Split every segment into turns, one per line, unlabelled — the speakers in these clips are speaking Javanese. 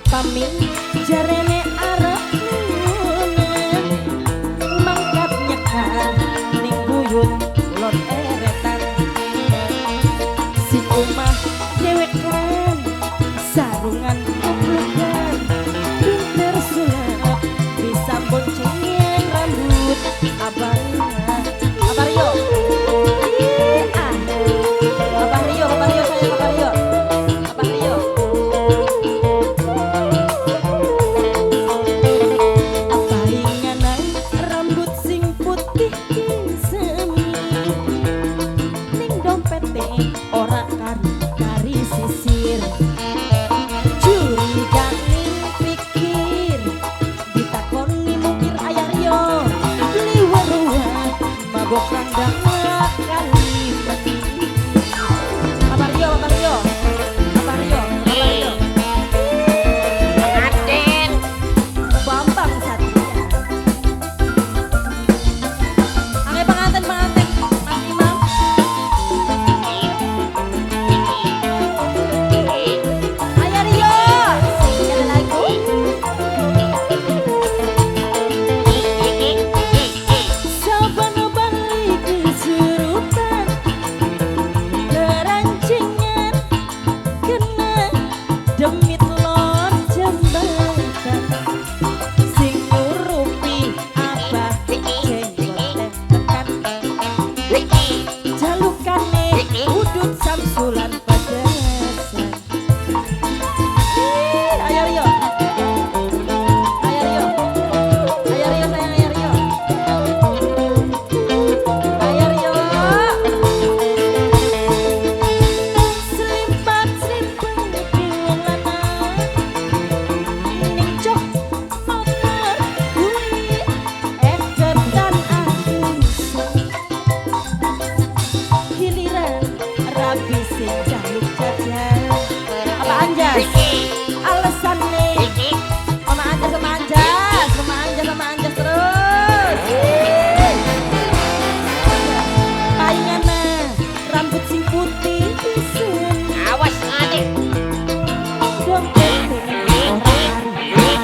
Dipaming jarene arep nyuwunan mangkat nyekar ning buyut lor eretan sing omah dhewekan sarungan kuplukan pinter sulap bisa boncengan rambut abang Abah Rio. Abah Rio, Abah Rio sayang, Abah Rio. Abah Rio. Palinganan rambut sing putih semi ning dompete ora kari sisir curiga ning pikir ditakoni mungkir ayah Rio liweruan mabok randang kali mati. Abah Rio, Abah Rio, Abah Rio, Abah Rio.
Pengantin.
Bambang Satria. Ame pengantin, pengantin Mas Imam. Ayah Rio, ada lagu. Saban balik kesurupan kerancingan kena demi telur jembatan sing nyurupi abah jenggote tekan jalukane udut samsulan pedesan. Ih, Ayah Rio, Ayah Rio, Ayah Rio sayang, Ayah Rio, Ayah Rio. Selimpat selimpet wong lanang ning cok motor duit eketan atusan giliran rabi sing jaluk jajan. Apa Anjas? Alesane Mama Anjas, Mama Anjas, Mama Anjas, Mama Anjas terus. Paingana rambut sing putih semi
Awas adik.
dompete ora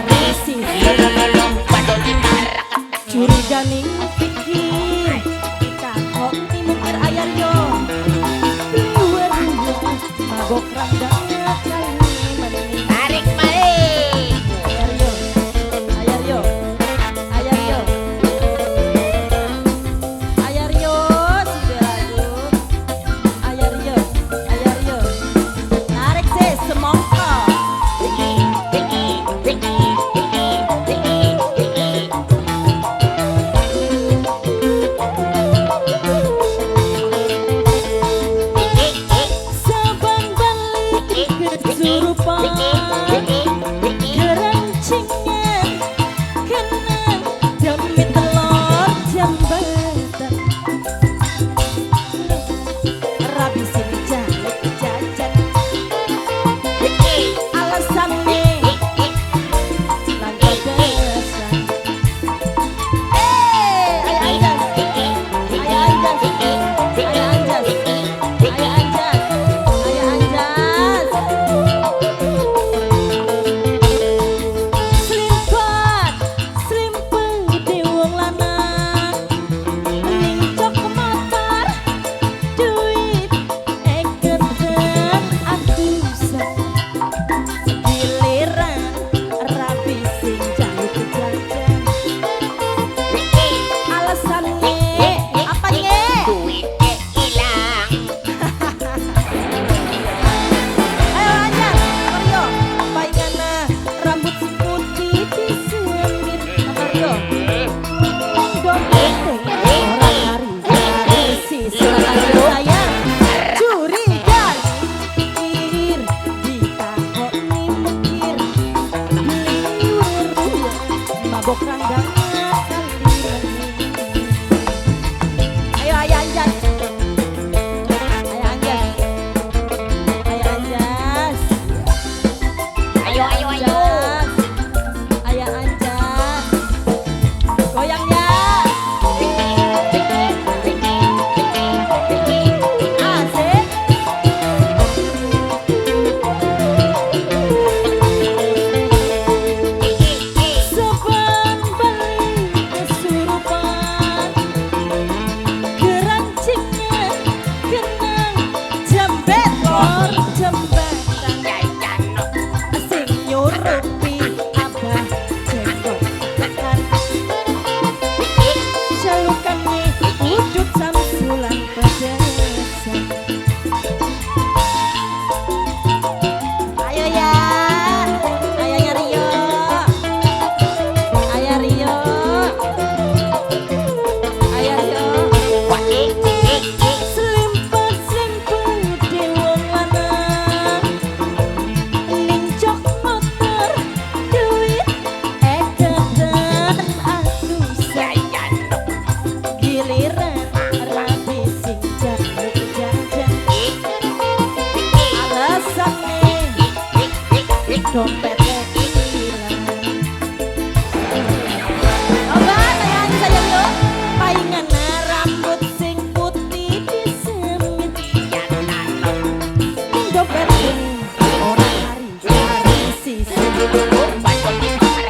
kari sisir curiga ning pikir ditakoni mungkir ayah Rio liweruan mabok randang kali meni.
Tarik balik.
Ayah Rio, Ayah Rio, Ayah Rio, Ayah Rio, sudah lagu. Ayah Rio, Ayah Rio, tarik sih semongko. Saban balik kesurupan kerancingan kena demi telur jembatan rabi sini jaluk jajan alesane lan pedesan. Ayah Anjas, Ayah Anjas, Ayah Anjas, Ayah Anjas, Ayah Anjas. Selimpat, selimpet wong lanang ning cok motor duit eketan atusan giliran rabi sing jaluk jajan alesane apa nge?
Duitnya hilang.
Ayo Anjas, Abah Rio. Paingana rambut sing putih disemir Abah Rio. Dompete ora kari sisir sayang curiga pikir ditakoni mungkir liweruan mabok randang kali meni. Ayo Ayah Anjas, Ayah Anjas, Ayah Anjas.
Ayo ayo ayo.
Ayah Anjas, goyang ya. Asik.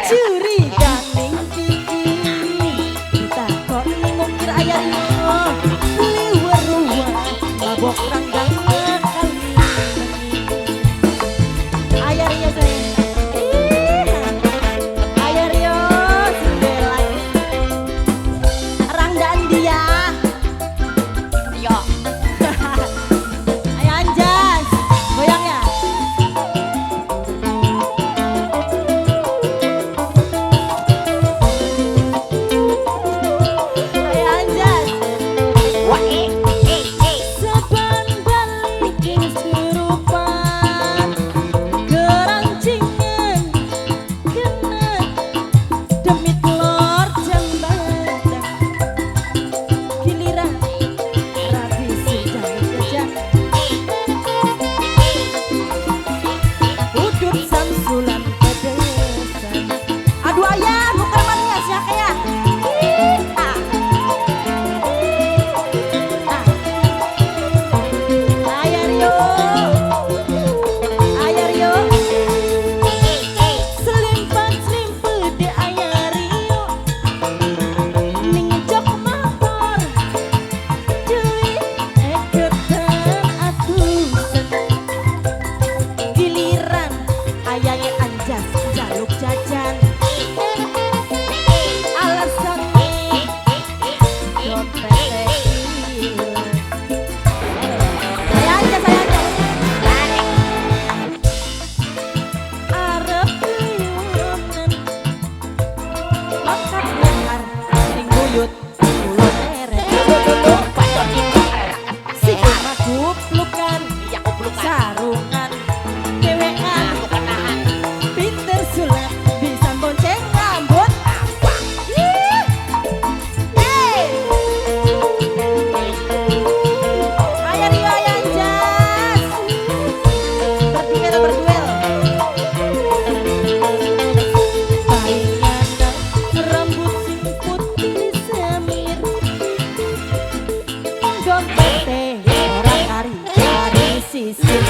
Curiga ning TV ditakoni mungkir ayah Rio liweruwa mabok ranggang kali ayah Rio sayang. Ayah Rio sendela rangdaan dia.
Yo.
Ayah Anjas goyang ya. Ayah Anjas.
Wah, eh, eh, eh.
Saban balik kesurupan kerancingan kena demi telur jembatan giliran rabi sudah jajan udut samsulan pedesan. Aduh ayah bukan manis ya kayak. Ih, ah. Ah. Ayah Rio, ayah Rio, selimpat selimpet di ayah Rio, ning jok motor, duit eketan atusan, giliran ayahnya Anjas jaluk jajan, alasannya dompetnya hilang. Ayah Anjas, ayah Anjas. Arep kliwonan mangkat nyakar ning buyut kula neret sikil kuplukan
Iya, kuplukan.
sarungan dewean
Aku kenahan.
pinter sulap bisa bonceng rambut. Ih. Hey. Ayah Rio, ayah Anjas. Berduel, berduel. Palingan rambut sing putih semir dompete ora kari kari sisir.